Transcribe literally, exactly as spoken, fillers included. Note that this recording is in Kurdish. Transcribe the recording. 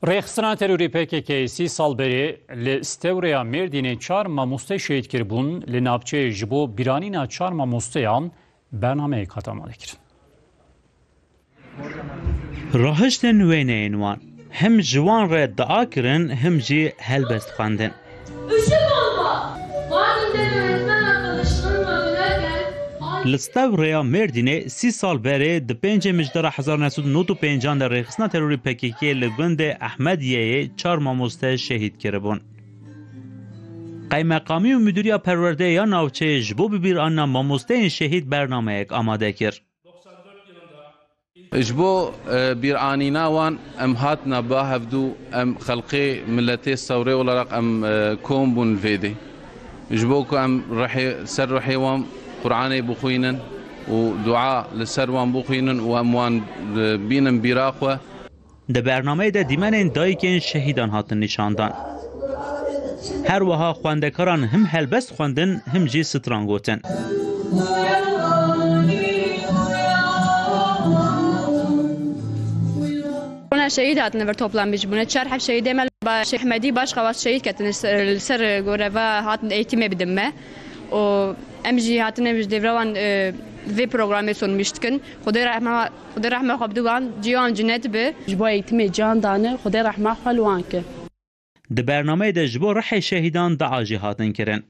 Rêxistina terorî P K K sî sal berê li Stewreya Mêrdînê çar mamoste şehîd kiribûn. Li navçeyê ji bo bîranîna çar mamosteyan bernameyek hat amadekirin. Rahiştin wêneyên wan, him ji wan re dua kirin, him jî helbest xwendin. Işık olma! Mardin'de öğretmen arkadaşlarımla dönerken Li Stewreya Mêrdînê sî sal berê di pêncê Mijdara hezar neh sed û nod û pêncan de rêxistina terorî P K K li gundê Ehmediyeyê çar mamoste şehîd kiribûn. Qeymeqamî û Midûriya Perwerdeyê ya navçeyê ji bo bibîranîna mamosteyên şehîd bernameyek amade kir. Ji bo, e, bîranîna wan em hatina ba hevdû, em xelqê miletê Stewrê olarak em, e, kom bûn li vê dê. Ji bo ku em rihê, ser rihê wan Qur'anê bixwînin û dua li ser wan bixwînin û em wan, e, bînin bîra xwe. Di bernameyê de dîmenên dayikên şehîdan hatin nîşandan. Her wiha xwendekaran him helbest xwendin, him jî stran gotin. Ona şehîd hatine vir toplanmış bûne. Çar heb şehîdê me ba Şêx Hemedî baş xewas şehîd ketine ser, ser goreva hatin eğitime bidin me. O em jî hatine ji devrawan, e, vê programê sonmiş dikin. Xwedê rehme, Xwedê rehme xwe bidiwan, ciyan cinet bi. Ji bo eğitimê can dane, Xwedê rehma xwe li wan ke. Di bernameyê de ji bo rihê şehîdan dua jî hatin kirin.